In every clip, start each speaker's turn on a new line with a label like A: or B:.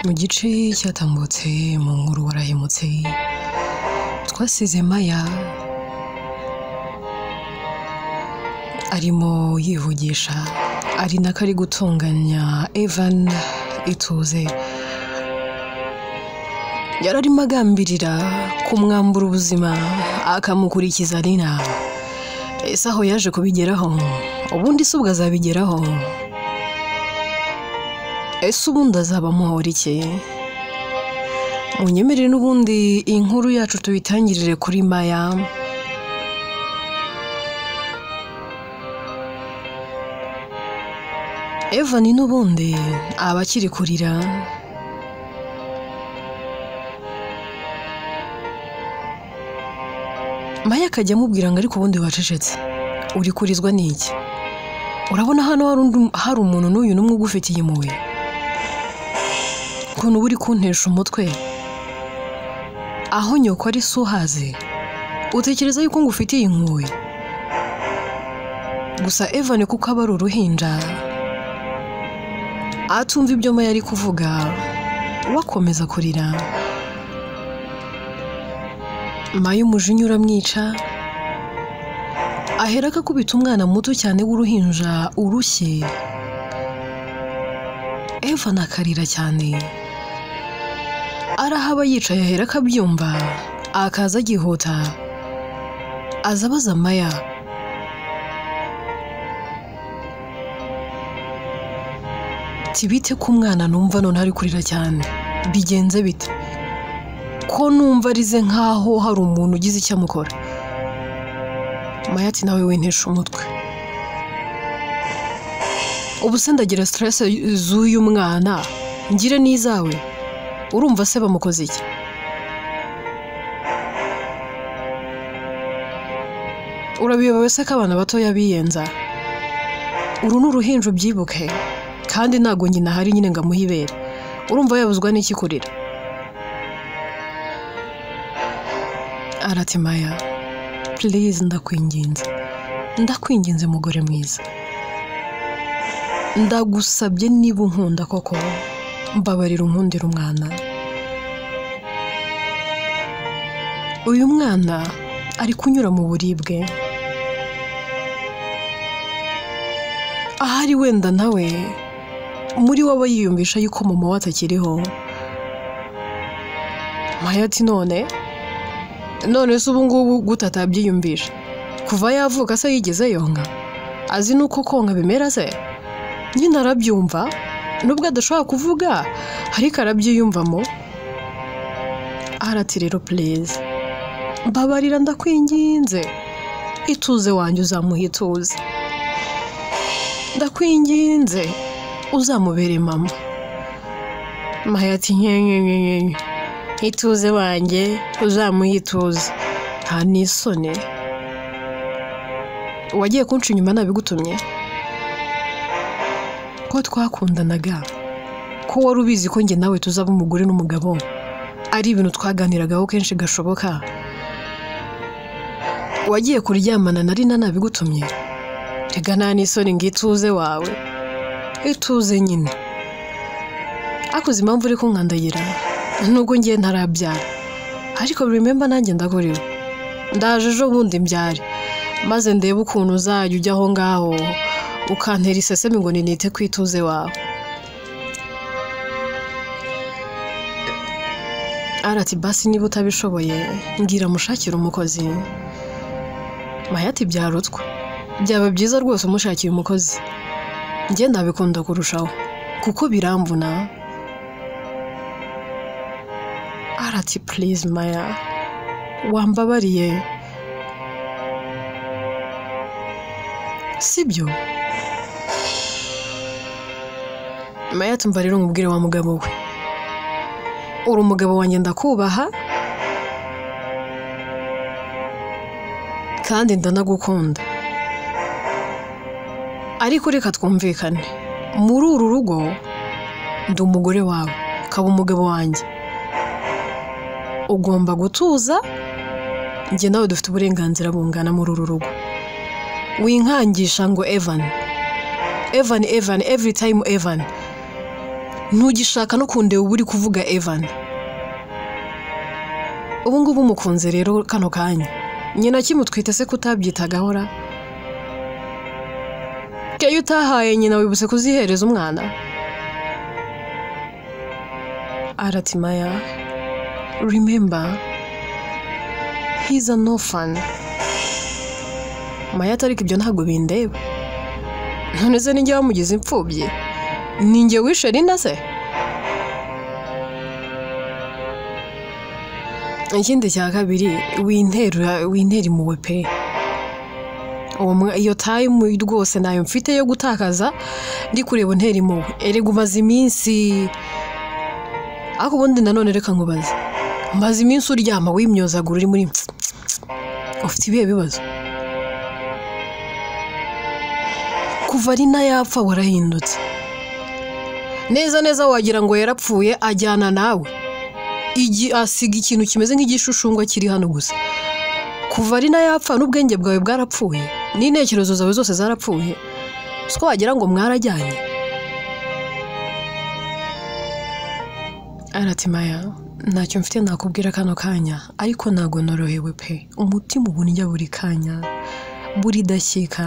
A: Mu gice cyatambutse mu nkuru warahemutse, twasize Maya arimo yivugisha, ari nako ari gutunganya Evan Ituze. Yari arimo agambirira kumwambura ubuzima akamukurikiza Lina. Ese aho yaje kubigeraho? Ubundi se ubwo azabigeraho? Ese ubundi azaba amuhora iki? Munyemerere n'ubundi inkuru yacu tuyitangirire kuri Maya. Evan n'ubundi aba akiri kurira. Maya akajya amubwira ngo ariko ubundi wacecetse, uri kurizwa n'iki? Urabona hano hari umuntu n'uyu n'umwe ugufitiye impuhwe? Ukuntu uba uri kuntesha umutwe, aho nyoko ari se uhaze, utekereza yuko ngufitiye impuhwe? Gusa Evan kuko aba ari uruhinja, atumva ibyo Maya ari kuvuga, we akomeza kurira. Maya umujinya uramwica, aherako akubita umwana muto cyane w'uruhinja urushye. Evan akarira cyane, arahaba yicaye aherako abyumva, akaza agihuta, aza abaza Maya. Tibite ko umwana numva none ari kurira cyane, bigenze bite? Ko numva arize nkaho hari umuntu ugize icyo amukora. Maya ati nawe wintesha umutwe. Ubu se ndagira stress z'uyu mwana, ngire n'izawe? Urumva se bamukoze iki? Urabiyobewe se ko abana batoya biyenza? Uru ni uruhinja ubyibuke, kandi ntago nyina ahari nyine ngo amuhe ibere. Urumva yabuzwa n'iki kurira? Arati Maya, please ndakwinginze, ndakwinginze mugore mwiza, ndagusabye niba unkunda koko, mbabarira unkundire umwana. Uyu mwana ari kunyura mu buribwe, ahari wenda nawe muri we aba yiyumvisha yuko mama we atakiriho. Maya ati none none se ubu ngubu gute atabyiyumvisha? Kuva yavuka se yigeze yonka? Azi nuko konka bimera se? Nyine arabyumva, nubwo adashobora kuvuga, ariko arabyiyumvamo. Arati rero please, mbabarira ndakwinginze, ituze wanjye uzamuha ituze, ndakwinginze uzamubere mama. Maya ati nyenyenyenyenye, ituze wanjye uzamuha ituze, nta n'isoni. Wagiye kunca inyuma nabigutumye? Ko twakundanaga, ko wari ubizi ko njye nawe tuzaba umugore n'umugabo, ari ibintu twaganiragaho kenshi gashoboka. Wagiye kuryamana na Rina nabigutumye? Rega nta n'isoni ngo ituze wawe, ituze nyine. Akoze impamvu uri kunkandagira, nubwo ngiye ntarabyara, ariko remember nanjye ndakuriwe, ndaje ejo bundi mbyare, maze ndebe ukuntu uzajya ujya aho ngaho ukantera isesemi ngo ninite ku ituze wawe. Arati basi niba utabishoboye ngira mushakire umukozi. Maya ati byarutwa, byaba byiza rwose umushakiye umukozi, njye ndabikunda kurushaho kuko biramvuna. Arati please Maya, wambabariye sibyo? Maya ati mva rero nkubwire wa mugabo we, uri umugabo wanjye ndakubaha kandi ndanagukunda, ariko reka twumvikane, muri uru rugo ndi umugore wawe ukaba umugabo wanjye, ugomba gutuza, njye nawe dufite uburenganzira bungana muri uru rugo. Winkangisha ngo Evan, Evan, Evan, every time Evan. Ntugishaka no kundeba uba uri kuvuga Evan. Ubu ngubu umukunze rero kano kanya. Nyina kimutwite se kutabyitagahora? Keyo utahaye nyina wibutse kuzihereza umwana? Arati Maya, remember, he's an orphan. Maya ati ariko ibyo ntabwo bindeba. None se ninjye wamugize imfubyi? Ninjye wishe Linda se? Ikindi cya kabiri, wintera impuhwe pe. Iyo time rwose nayo mfite yo gutakaza ndi kureba untera impuhwe. Erega umaze iminsi, ariko ubundi nanone reka nkubaze, umaze iminsi uryama wimyozagura uri muri ufite ibihe bibazo? Kuva Lina yapfa warahindutse neza neza, wagira ngo yarapfuye ajyana nawe, asiga ikintu kimeze nk'igishushungwa kiri hano gusa. Kuva Lina yapfa n'ubwenge bwawe bwarapfuye, n'intekerezo zawe zose zarapfuye, siko wagira ngo mwarajyanye. Arati Maya, ntacyo mfite nakubwira kano kanya, ariko ntago norohewe pe. Umutima ubundya buri kanya, buri dashyika,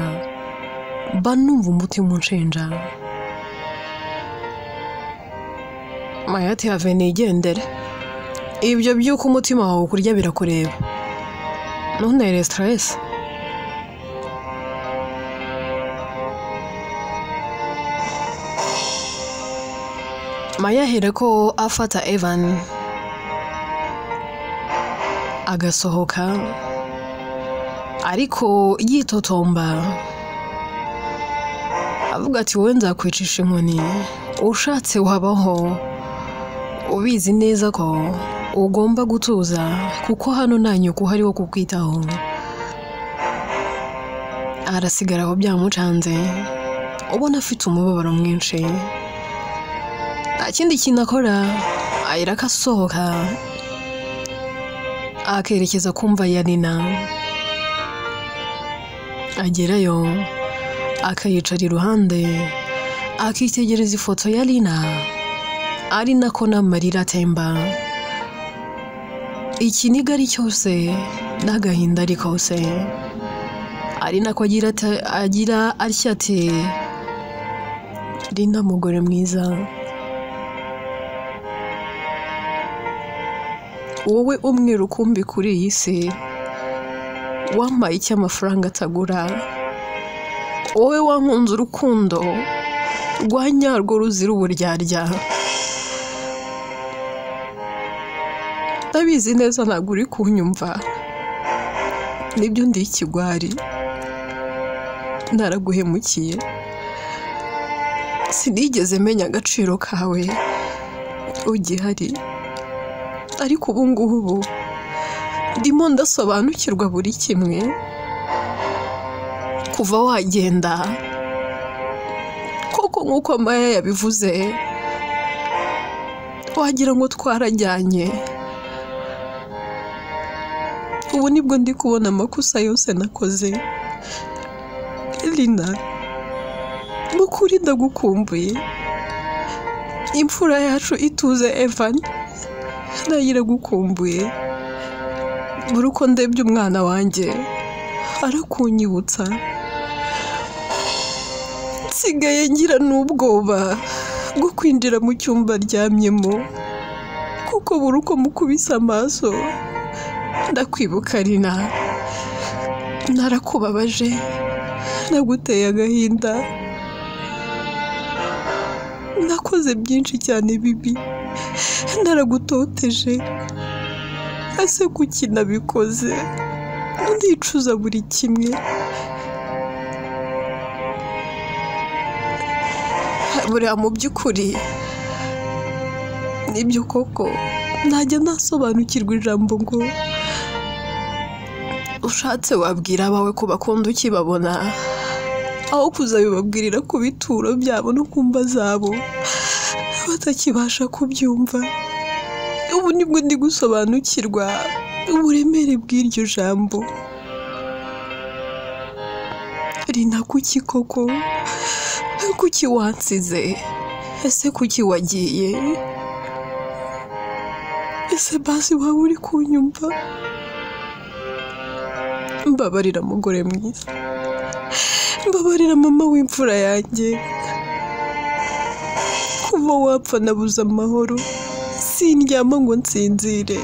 A: mba numva umutima unshinja. Maya ati have nigendere, ibyo by'uko umutima wawe ukurya birakureba, ntuntere stress. Maya ahera ko afata Evan agasohoka, ariko yitotomba avuga ati wowe nzakwicisha inkoni, ushatse wabaho ubizi neza ko ugomba gutuza, kuko hano nta nyoko uhari wo kukwitaho. Arasigara aho byamucanze, ubona afite umubabaro mwinshi. Nta kindi kintu akora, ahera akasohoka akerekeza kumva ya Lina. Agerayo akayicara iruhande, akitegereza ifoto ya Lina, ari nako n'amarira atemba. Ikiniga ari cyose n'agahinda ari kose, ari nako agira atya ati Lina mugore mwiza, wowe umwe rukumbi kuri iyi si, wampaye icyo amafaranga atagura, wowe wankunze urukundo rwa nyarwo ruzira uburyarya. Ndabizi neza ntabwo uri kunyumva, nibyo ndi ikigwari, naraguhemukiye, sinigeze menya agaciro kawe ugihari, ariko ubu ngubu ndimo ndasobanukirwa buri kimwe. Kuva wagenda koko nk'uko Maya yabivuze, wagira ngo twarajyanye. Ubu nibwo ndi kubona amakosa yose nakoze. Lina, mukuri ndagukumbuye, imfura yacu ituze Evan nayo iragukumbuye. Buri uko ndebye umwana wanjye arakunyibutsa, nsigaye ngira n'ubwoba bwo kwinjira mu cyumba aryamyemo, kuko buri uko mukubise amaso ndakwibuka Lina. Narakubabaje, naguteye agahinda, nakoze byinshi cyane bibi, naragutoteje. Ese kuki nabikoze? Ndicuza buri kimwe. Buriya mu by'ukuri nibyo koko najya nasobanukirwa ijambo ngo ushatse wabwira abawe ko bakunda ukibabona, aho kuzabibabwirira ku bituro byabo no ku mva zabo batakibasha kubyumva. Ubu nibwo ndi gusobanukirwa uburemere bw'iryo jambo. Lina, kuki koko? Kuki wansize? Ese kuki wagiye? Ese basi waba uri kunyumva? Mbabarira mugore mwiza, mbabarira mama w'imfura yanjye. Kuva wapfa nabuze amahoro, sindyama ngo nsinzire,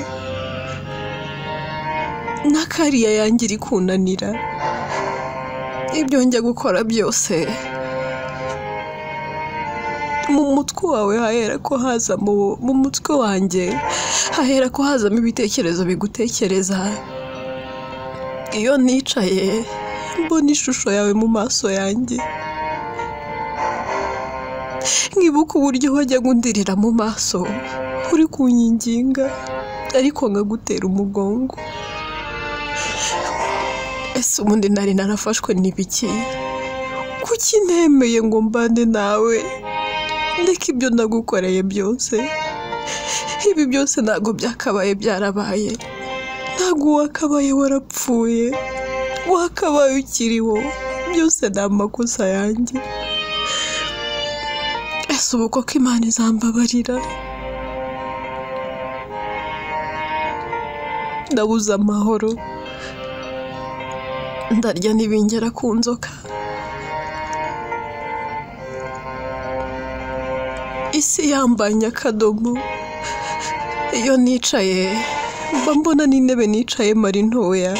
A: na kariya yanjye iri kunanira. Ibyo njya gukora byose mu mutwe wawe hahera ko haza mu mutwe wanjye hahera ko hazamo ibitekerezo bigutekereza. Iyo nicaye mbona ishusho yawe mu maso yanjye, nkibuka uburyo wajyaga undirira mu maso uri kunyinginga ariko nkagutera umugongo. Ese ubundi nari narafashwe n'ibiki? Kuki ntemeye ngo mbane nawe? Ndeka ibyo nagukoreye byose, ibi byose ntabwo byakabaye byarabaye. Ntabwo wakabaye warapfuye, wakabaye ukiriho, byose ni amakosa yanjye. Ese ubu koko Imana izambabarira? Ndabuze amahoro, ndarya ntibingera ku nzoka. Isi yambanye akadomo. Iyo nicaye mba mbona n'intebe nicayemo ari ntoya.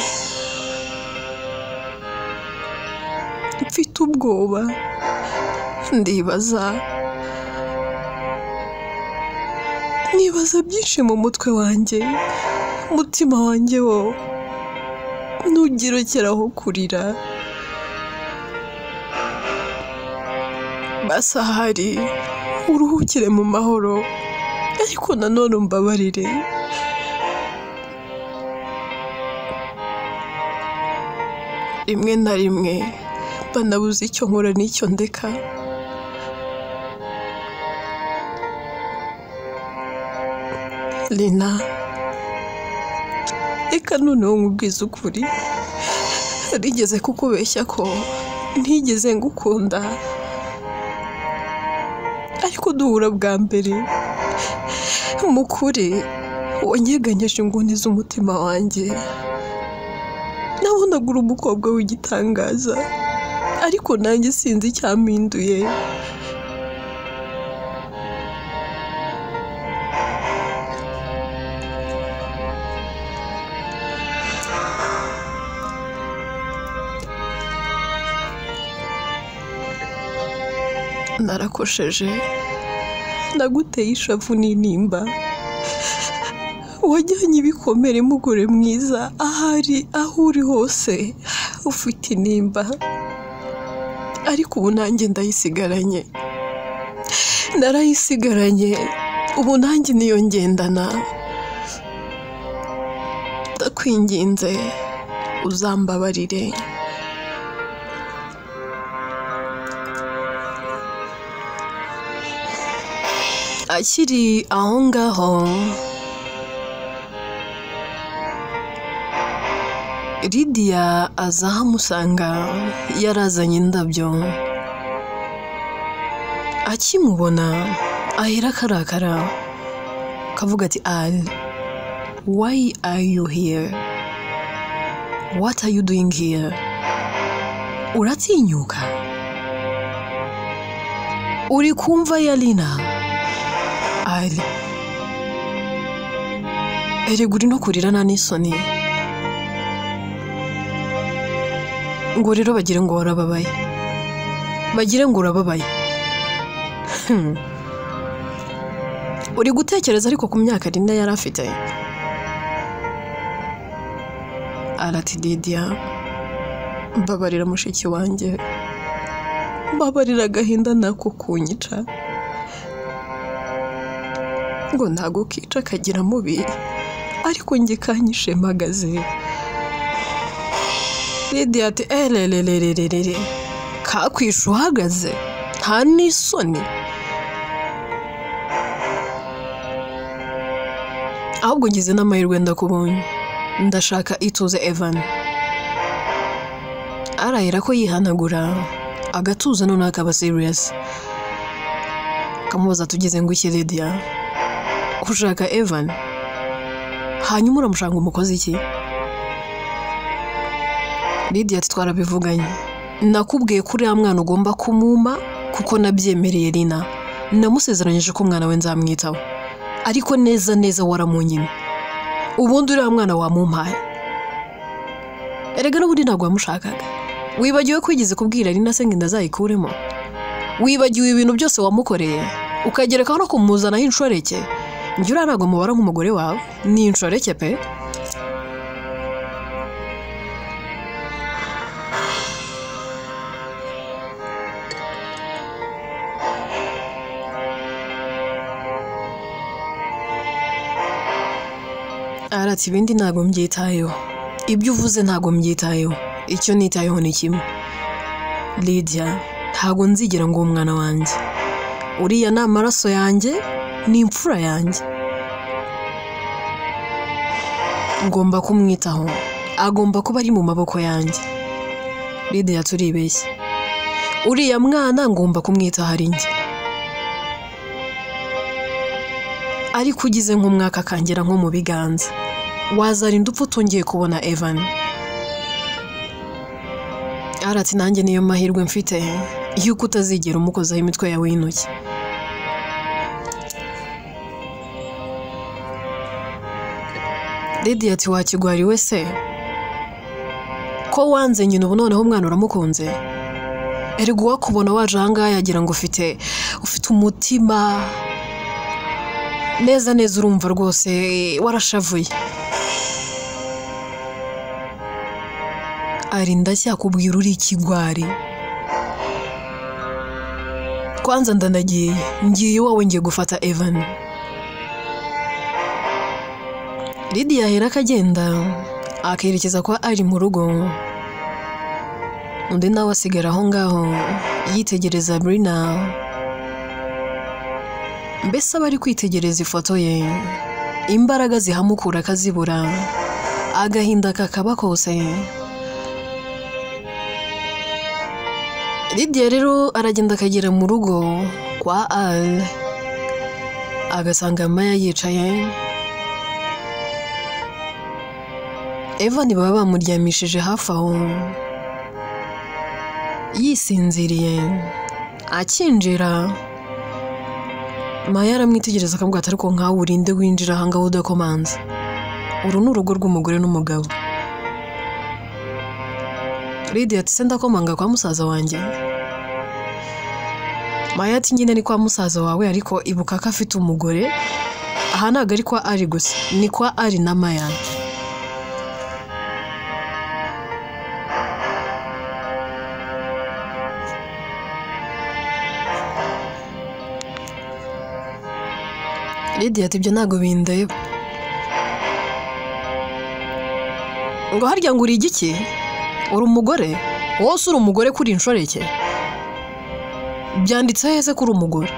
A: Mfite ubwoba, ndibaza byinshi mu mutwe wanjye. Umutima wanjye wo ntugirekeraho kurira. Basi ahari uruhukire mu mahoro, ariko nanone umbabarire. Rimwe na rimwe banabuze icyo nkora n'icyo ndeka. Lina, reka noneho nkubwize ukuri, rigeze kukubeshya ko ntigeze ngukunda, ariko duhura bwa mbere mu kuri wanyeganyeje inguni z'umutima wanjye. Nabonaga uri umukobwa w'igitangaza, ariko nanjye sinzi icyampinduye. Narakosheje, naguteye ishavu n'intimba, wajyanye ibikomere mugore mwiza. Ahari aho uri hose ufite intimba, ariko ubu nanjye ndayisigaranye, narayisigaranye, ubu nanjye niyo ngendana. Ndakwinginze uzambabarire. Akiri aho ngaho, Lydia aza ahamusanga yarazanye indabyo. Akimubona ahera akarakara kavuga ati, Al, why are you here? What are you doing here? Uratinyuka? Uri kumva ya Lina? Al, erega uri no kurira nta n'isoni. Ngo rero bagire ngo warababaye, bagire ngo urababaye. Uri gutekereza ariko ku myaka Lina yari afite? Arati, Lydia, mbabarira mushiki wanjye, mbabarira agahinda nako kunyica. Ngo ntago kica kagira mubi, ariko njye kanyishe mpagaze. Lydia ati, elelelelelele, kakwishe uhagaze, nta n'isoni. Ahubwo ngize n'amahirwe ndakubonye, ndashaka ituze Evan. Arahera ko yihanagura agatuza noneho akaba serious, Akamubaza tugeze ngo iki Lydia, ushaka Evan hanyuma uramushaka umukozi iki? Lydia ati twarabivuganye, nakubwiye ko uriya mwana ugomba kumuma kuko nabyemereye Lina, namusezeranyije ko umwana we nzamwitaho, ariko neza neza waramunyimye, ubundi uriya mwana wamumpaye. Erega n'ubundi ntabwo wamushakaga, wibagiwe ko wigeze kubwira Lina se ngo inda azayikuremo, wibagiwe ibintu byose wamukoreye ukagerekaho no kumuzanaho inshoreke. Njye uriya ntabwo mubara nk'umugore wawe, ni inshoreke pe. Arati ibindi ntabwo mbyitayeho, ibyo uvuze ntabwo mbyitayeho, icyo nitayeho ni kimwe, Lydia ntabwo nzigera ngo umwana wanjye, uriya ni amaraso yanjye, ni imfura yanjye, ngomba kumwitaho, agomba kuba ari mu maboko yanjye. Lydia turibeshye, uriya mwana ngomba kumwitaho ari njye, ariko ugize nk'umwaka akangera nko mu biganza wazarinda upfa utongeye kubona Evan. Arati nanjye niyo mahirwe mfite yuko utazigera umukozaho imitwe yawe y'intoki. Lydia ati wakigwari we se ko wanze nyina ubu noneho umwana uramukunze? Erega uwakubona waje ahangaha yagira ngo ufite umutima neza neza, urumva rwose warashavuye. Ari ndacyakubwira uri ikigwari. Kwanza ndanagiye, ngiye iwawe ngiye gufata Evan. Lydia ahera akagenda akerekeza kwa ari mu rugo, undi nawe asigara aho ngaho yitegereza Brina, mbese aba ari kwitegereza ifoto ye, imbaraga zihamukura akazibura, agahinda kakaba kose. Lydia rero aragenda akagera mu rugo kwa Al, agasanga Maya yicaye, Evan baba bamuryamishije hafi aho yisinziriye. Akinjira Maya aramwitegereza akamubwira ati ariko nkawe urinde winjira aha ngaho udakomanze, uru ni urugo rw'umugore n'umugabo. Lydia ati se ndakomanga kwa musaza wanjye? Maya ati nyine ni kwa musaza wawe, ariko ibuka ko afite umugore, aha ntabwo ari kwa Ari gusa, ni kwa Ari na Maya. Lydia ati ibyo ntabwo bindeba. Ngo harya ngo uri igiki? Uri umugore? Wose uri umugore kuri inshoreke? Byanditse heze kuri umugore?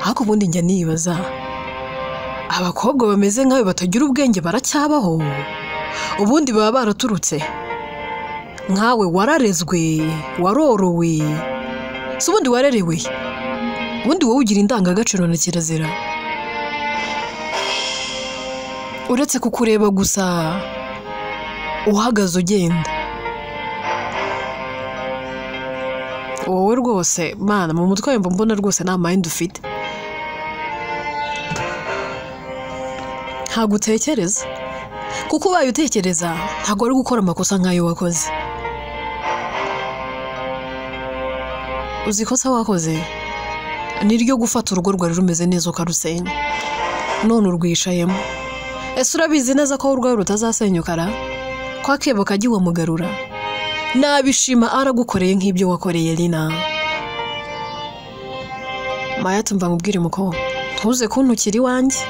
A: Ariko ubundi njya nibaza, abakobwa bameze nkawe batagira ubwenge baracyabaho? Ubundi baba baraturutse nkawe, wararezwe, warorowe, si ubundi warerewe? Ubundi wowe ugira indangagaciro na kirazira, uretse kukureba gusa uhagaze ugenda. Wowe rwose mana mu mutwe wawe mbona rwose nta mind ufite, ntabwo utekereza, kuko ubaye utekereza ntabwo wari gukora amakosa nk'ayo wakoze. Uzi ikosa wakoze ni ryo gufata urugo rwari rumeze neza ukarusenya, none urwishayemo. Ese urabizi neza ko urwawe rutazasenyukara? Ko akebo kajya iwamugarura? Nabishima aragukoreye nk'ibyo wakoreye Lina. Maya tumva nkubwire mukobwa, ntuze kuntukira iwanjye,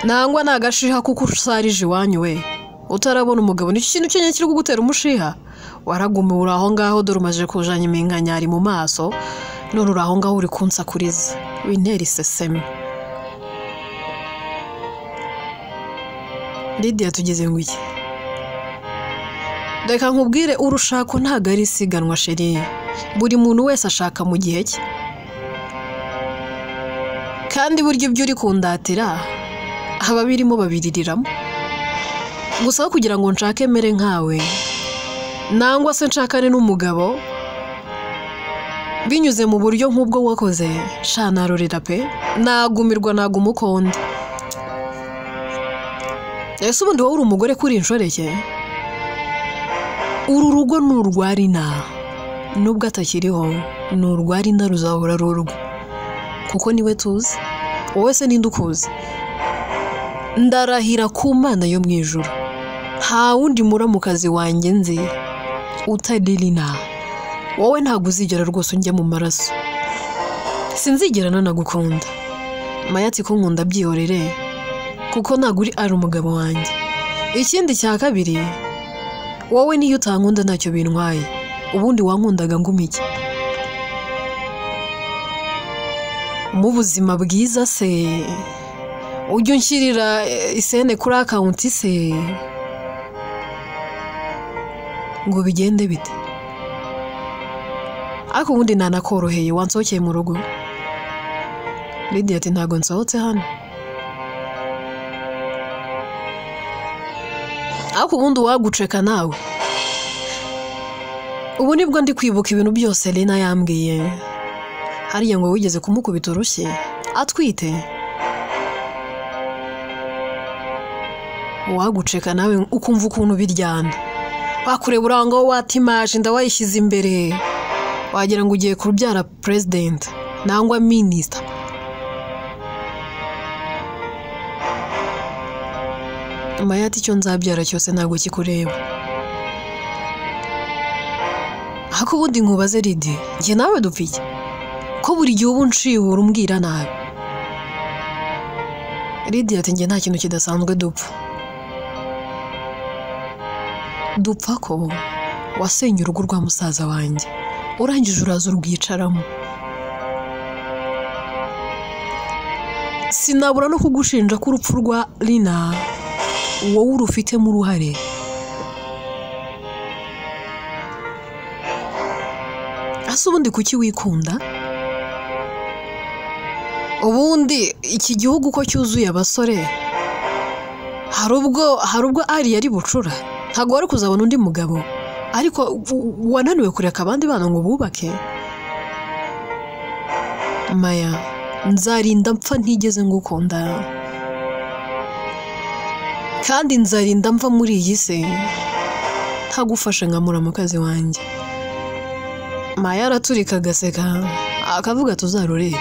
A: nangwa nagashiha kuko usarije iwanyu we utarabona umugabo, nicyo kintu cyonyine kiri kugutera umushiha. Waragumiwe uri aho ngaho, dore umaze kujanya iminkanyari mu maso, none uri aho ngaho uri kunsakuriza, wintera iseseme. Lydia tugeze ngo iki? Reka nkubwire, urushako ntago ari isiganwa sheri, buri muntu wese ashaka mu gihe cye, kandi burya ibyo uri kundatira ababirimo babiririramo. Gusa aho kugira ngo nshake mere nkawe, nangwa se nshakane n'umugabo binyuze mu buryo nk'ubwo wakoze, sha narorera pe, nagumirwa naguma uko ndi. Ese ubundi wowe uri umugore kuri inshoreke? Uru rugo ni urwa Rina, nubwo atakiriho ni urwa Rina, ruzahora ari urwe kuko niwe tuzi. Wowe se ninde ukuzi? Ndarahira ku Mana yo mu ijuru, nta wundi muramukazi wanjye nzi utari Rina. Wowe ntabwo uzigera rwose unjya mu maraso, sinzigera nanagukunda. Maya ati ko nkunda byihorere kuko ntabwo uri ari umugabo wanjye. Ikindi cya kabiri, wowe niyo utankunda ntacyo bintwaye, ubundi wankundaga nguma iki? Mu buzima bwiza se ujya unshyirira isene kuri akawunti se ngo bigende bite? Ariko ubundi nanakoroheye, wansohokeye mu rugo. Lydia ati ntabwo nsohotse hano. Ariko ubundi uwaguceka nawe. Ubu nibwo ndi kwibuka ibintu byose Lena yambwiye. Hariya ngo wigeze kumukubita urushyi atwite. Uwaguceka nawe ukumva ukuntu biryana, wakureba uranga watimaje inda wayishyize imbere, wagira ngo ugiye kubyara president nangwa minister. Maya ati icyo nzabyara cyose ntabwo kikureba. Ariko ubundi nkubaze Lydie, njye nawe dupfa iki? Ko buri gihe uba unshibura umbwira nabi? Lydia ati njye nta kintu kidasanzwe dupfa. Dupfa ko wasenye urugo rwa musaza wanjye, urangije uraza urwicaramo. Sinabura no kugushinja ko urupfu rwa Lina wowe urufitemo uruhare. Ese ubundi kuki wikunda? Ubundi iki gihugu ko cyuzuye abasore, hari ubwo ari yari bucura, ntabwo wari kuzabona undi mugabo, ariko wananiwe kureka abandi bana ngo bubake. Maya, nzarinda mpfa ntigeze ngukunda, kandi nzarinda mva muri iyi si ntagufashe nka muramukazi wanjye. Maya araturika agaseka akavuga tuzarorere.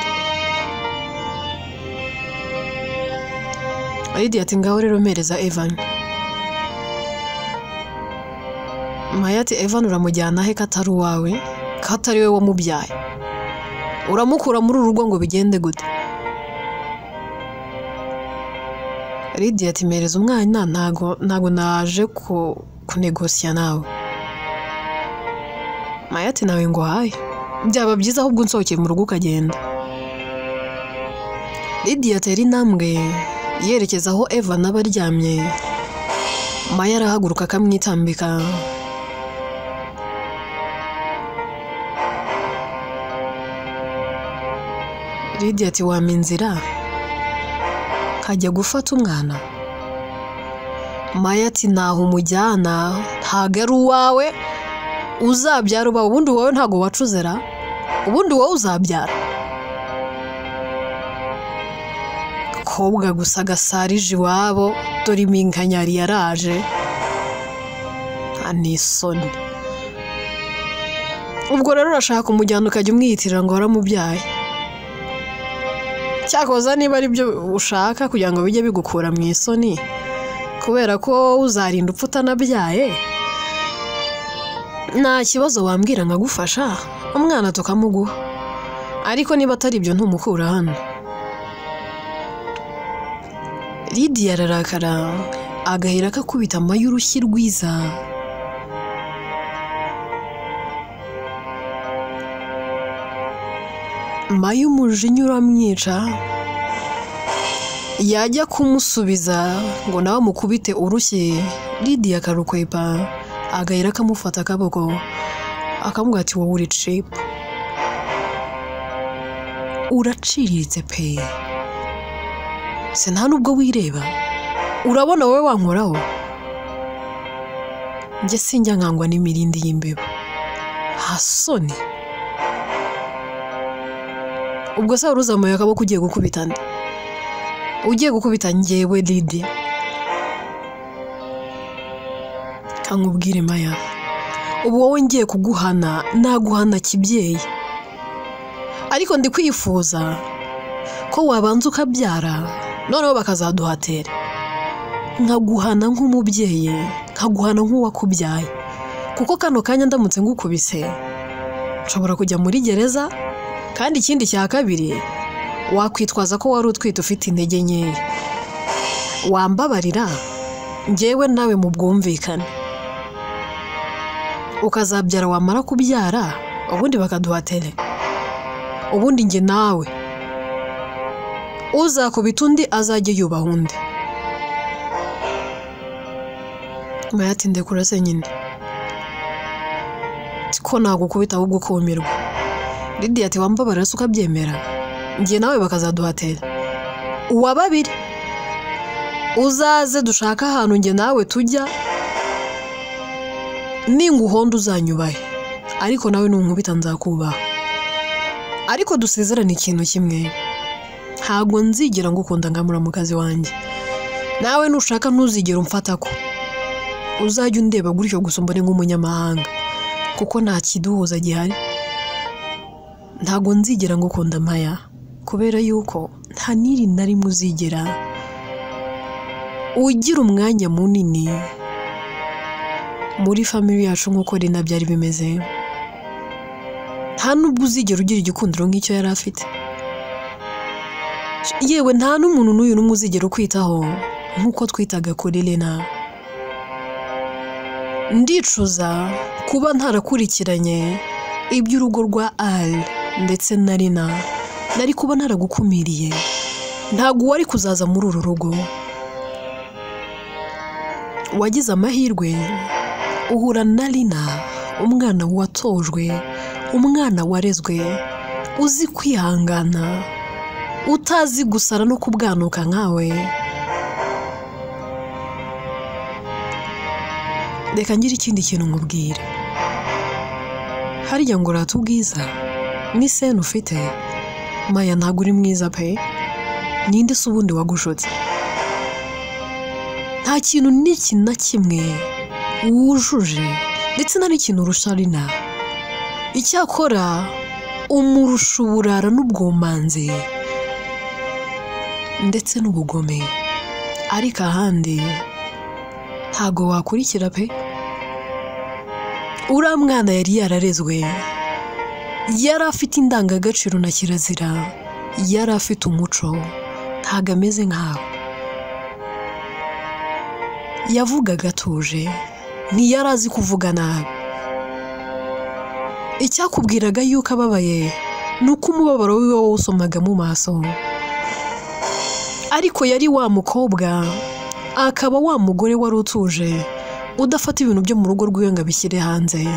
A: Lydia ati ngaho rero mpereza Evan. Maya ati Evan uramujyana he katari uwawe, katari we wamubyaye? Uramukura muri uru rugo ngo bigende gute? Lydia ati mpereza umwana, ntago naje kunegosiya nawe. Maya ati nawe ngo haye, byaba byiza ahubwo unsohokeye mu rugo ukagenda. Lydia atera intambwe yerekeza aho Evan aba aryamye. Maya arahaguruka akamwitambika. Lydia ati wampa inzira nkajya gufata umwana? Maya ati ntaho umujyana, ntago ari uwawe, uzabyara ubawe. Ubundi wowe ntago wacuzera, ubundi wowe uzabyara. Kobwa gusa gasarije iwabo, dore iminkanyari yaraje, nta n'isoni. Ubwo rero urashaka umujyana ukajya umwiyitirira ngo waramubyaye. Cyakoza niba ari byo ushaka kugira ngo bijye bigukura mu isoni, kubera ko uzarinda upfa utanabyaye, nta kibazo wambwira nkagufasha umwana tukamuguha, ariko niba atari ibyo ntumukura hano. Lydia ararakara agahera akakubita Maya urushyi rwiza. Maya umujinya uramwica, yajya kumusubiza ngo nawe amukubite urushyi, Lydia akarukwepa Agahera akamufata akaboko akamubwira ati wowe uri cheap, uraciriritse pe, se nta nubwo wireba, urabona wowe wankoraho? Njye sinjya nkangwa n'imirindi y'imbeba, hasoni. Ubwo se wari uzamuye akaboko ugiye gukubita nde? Ugiye gukubita njyewe Lydia? Kankubwire Maya, ubu wowe ngiye kuguhana, naguhana kibyeyi, ariko ndi kwifuza ko wabanza ukabyara noneho bakazaduhatera, nkaguhana nk'umubyeyi, nkaguhana nk'uwakubyaye, kuko kano kanya ndamutse ngukubise nshobora kujya muri gereza, kandi ikindi cya kabiri wakwitwaza ko wari utwite ufite intege nkeya. Wambabarira njyewe nawe mu bwumvikane, ukazabyara, wamara kubyara ubundi bakaduhatera, ubundi njye nawe uzakubita undi azajye yubaha undi. Maya ati ndekura se nyine, ko nagukubita ahubwo ukumirwa. Lydia ati wambabarira se ukabyemera, njye nawe bakazaduhatera, uwa babiri uzaze dushaka ahantu njye nawe tujya, ninguhonda uzanyubahe, ariko nawe nunkubita nzakubaha, ariko dusezerane ikintu kimwe, ntabwo nzigera ngukunda nka muramukazi wanjye, nawe nushaka ntuzigera umfata ko uzajya undeba gutyo gusa umbone nk'umunyamahanga, kuko nta kiduhuza gihari. Ntabwo nzigera ngukunda Maya, kubera yuko nta n'iri na rimwe uzigera ugira umwanya munini muri family yacu nk'uko Rina byari bimeze, nta nubwo uzigera ugira igikundiro nk'icyo yari afite, yewe nta n'umuntu n'uyu n'umwe uzigera ukwitaho nk'uko twitaga kuri Rina. Ndicuza kuba ntarakurikiranye iby'urugo rwa Al ndetse na Rina, nari kuba naragukumiriye, ntabwo wari kuzaza muri uru rugo. Wagize amahirwe uhura na Rina, umwana watojwe, umwana warezwe, uzi kwihangana, utazi gusara no kubwanuka nkawe. Reka ngire ikindi kintu nkubwira, harya ngo urate ubwiza ni sena ufite? Maya ntabwo uri mwiza pe, ninde se ubundi wagushutse? Nta kintu n'iki na kimwe wujuje, ndetse nta n'ikintu urusha Rina. Icyakora umurusha uburara n'ubwomanzi ndetse n'ubugome, ariko ahandi ntago wakurikira pe. Uriya mwana yari yararezwe, yari afite indangagaciro na kirazira, yari afite umuco, ntago ameze nkawe. Yavugaga atuje, ntiyari azi kuvuga nabi. Icyakubwiraga yuko ababaye ni uko umubabaro wiwe wawusomaga mu maso, ariko yari wa mukobwa akaba wa mugore wari utuje, udafata ibintu byo mu rugo rwiwe ngo abishyire hanze.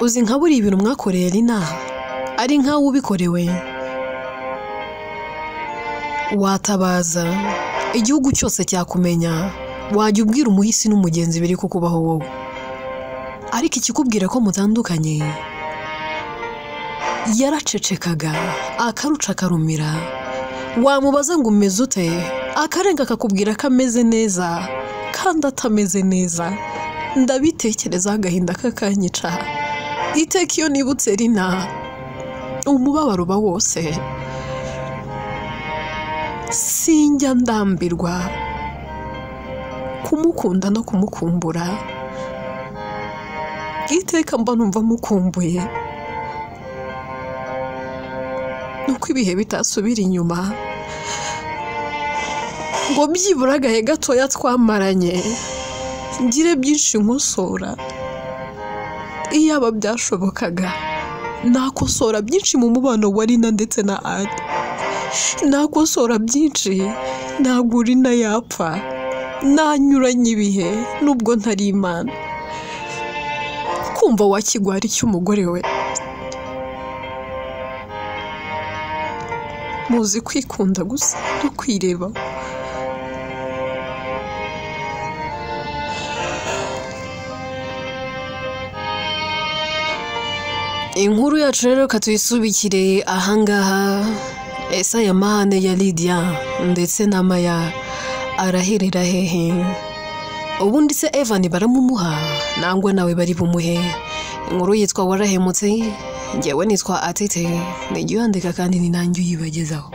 A: Uzi nka buriya ibintu mwakoreye Rina ari nkawe ubikorewe, watabaza igihugu cyose cyakumenya, wajya ubwira umuhisi n'umugenzi biri kukubaho wowe, ariko ikikubwira ko mutandukanye, yaracecekaga akaruca akarumira, wamubaza ngo umeze ute, akarenga akakubwira ko ameze neza kandi atameze neza. Ndabitekerezaho agahinda kakanyica, iteka iyo nibutse Rina umubabaro uba wose, sinjya ndambirwa kumukunda no kumukumbura, iteka mba numva mukumbuye, nuko ibihe bitasubira inyuma ngo byibura agahe gatoya twamaranye ngire byinshi nkosora. Iyaba byashobokaga nakosora byinshi mu mubano wa Rina ndetse na Adi, nakosora byinshi ntabwo Rina yapfa, Nanyuranye ibihe nubwo ntari Imana. Kumva wakigwara icy'umugore we. Muzi kwikunda gusa no kwireba. Inkuru yacu rero reka tuyisubikire ahangaha. Ese aya mahane ya Lydia ndetse na Maya araherera hehe? Ubundi se Evan baramumuha nangwa nawe bari bumuhe? Inkuru yitwa Warahemutse, njyewe nitwa Atete, nijye uyandika kandi ni nanjye uyibagezaho.